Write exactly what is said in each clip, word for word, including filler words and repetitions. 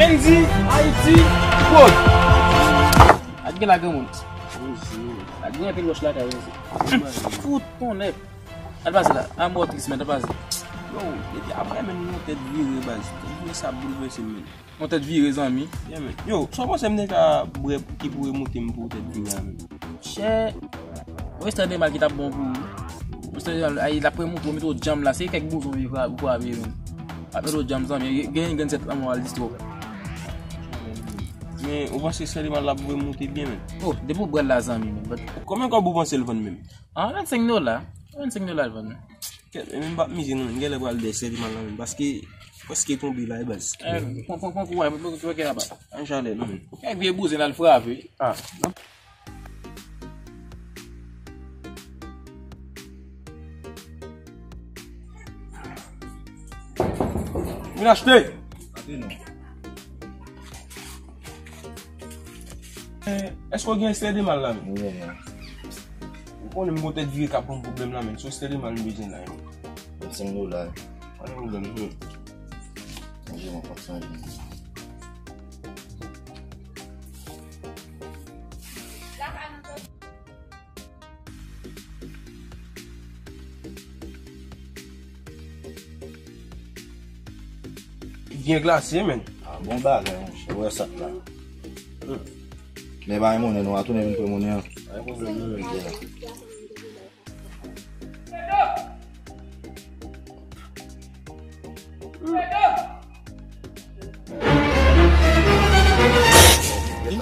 N D Haiti Prod. Ak gen la granmoun. Ak gen anpil wòch lakay, wi. Fout ton nèg. Al pase la. A mò tris, men, al pase. Yo, depi apre, men, yon tèt vire, baz. Tèt vire sa boulvèse m, men. Yon tèt vire, zanmi. Yeah, men. Yo, sa w panse m te ka bwè ki pou remoute m pou tèt vire a, men? Chè, yon Esther Demal ki t ap bon pou ou. Yon Esther Demal, ay, l ap remoute w, mete w djanm la. Se kèk bouzon ou frape, men. Ap mete w djanm, zanmi. Gen, gen sèt lanmò al distwòp. Men, ou panse Esther Demal la pou remoute byen, men? Oh, depi w bwè l la, zanmi, men. But konbyen kòb ou panse l vann menm? Ah, vennsenk dola. Vennsenk dola l vann. Kèt, men m p ap mize non, men m genlè pral dèyè sèviman nan men, paske prèske tonbe la, e baz. Eh, pran, pran, pran kou a, pran kou a, pran kou a. An chalè non, men. Kèk vye bouzen al frape. Ah. Vin achte! Antre non. Eh, èske w gen Esther Demal la, men? Mwen gen, men. Ou konnen m gon tèt vire k ap ban m pwoblèm la, men. Se Esther Demal m bezwen la, men. Vennsenk dola. Pa gen pwoblèm, men. Manje mwen konn sanje. Byen glase, men. Ah, bon bagay, monchè. Ou wè sa k la. Hmm. Men bay monnen, nou a tounen vin pran monnen an. Bay monnen, non, men. Yeah.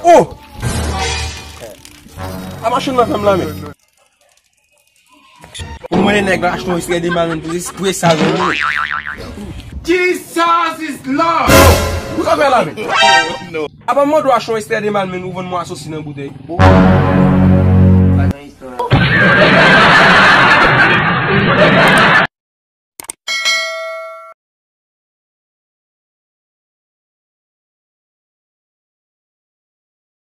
Oh! A machin nan fè m la, men. Pou mwen, nèg la achte yon Esther Demal, men, pou espre sa, men. Jesus is Lord! Ou ka fè la, men. Apa mwen dwe achte yon Esther Demal, men, ou vann mwen asosi nan boutèy.